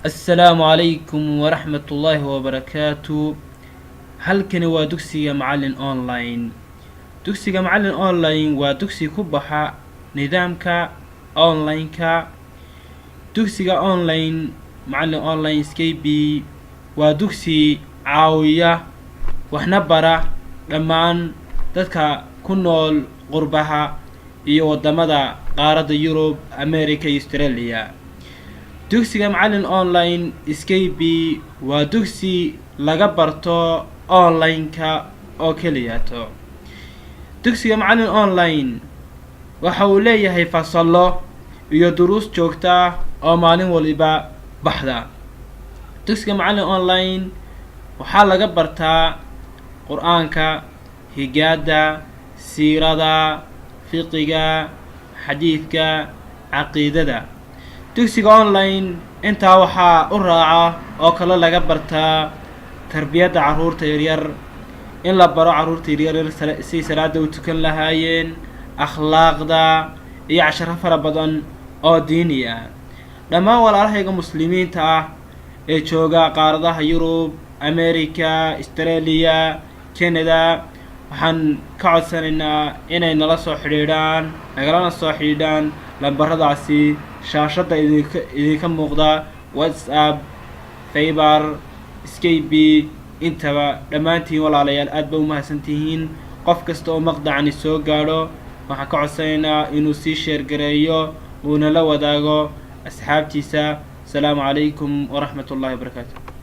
Assalaamu calaykum waraxmatullaahi wabarakaatu. Halkani waa Dugsiga Macalin Online. Dugsiga Macalin Online waa dugsi ku baxa nidaamka online-ka. Dugsiga online Macalin Online Skype waa dugsi caawiya waxna bara dhammaan dadka ku nool qurbaha iyo wadamada qaaradda Yurub, America iyo Australia. Dugsiga Macalin Online Skype waa dugsi laga barto online-ka oo keliyato. Dugsiga Macalin Online waxa uu leeyahay fasallo iyo duruus joogta ah oo maalin waliba baxda. Dugsiga Macalin Online waxaa laga bartaa Qur-aanka, higaada, siirada, fiqiga, xadiidka, caqiidada. Dugsiga online intaa waxaa u raaca oo kale laga bartaa tarbiyadda carruurta yaryar, in la baro carruurta yaryar siay salaada u tukan lahaayeen, akhlaaqda iyo casharo fara badan oo diini ah. Dhammaan walaalahayga muslimiinta ah ee jooga qaaradaha Yurub, America, Australia, Canada, waxaan ka codsanaynaa inay nala soo xidhiidhaan, nagalana soo xidhiidhaan lambaradaasi shaashadda idinka muuqda, WhatsApp, Viber, Skype intaba. Dhammaantiin walaalayaal, aad ba umahadsantihiin. Qof kasta oo maqdacani soo gaadho waxaan ka codsanaynaa inuu sii share gareeyo, uuna la wadaago asxaabtiisa. Asalaamu calaykum waraxmat ullahi wabarakaatu.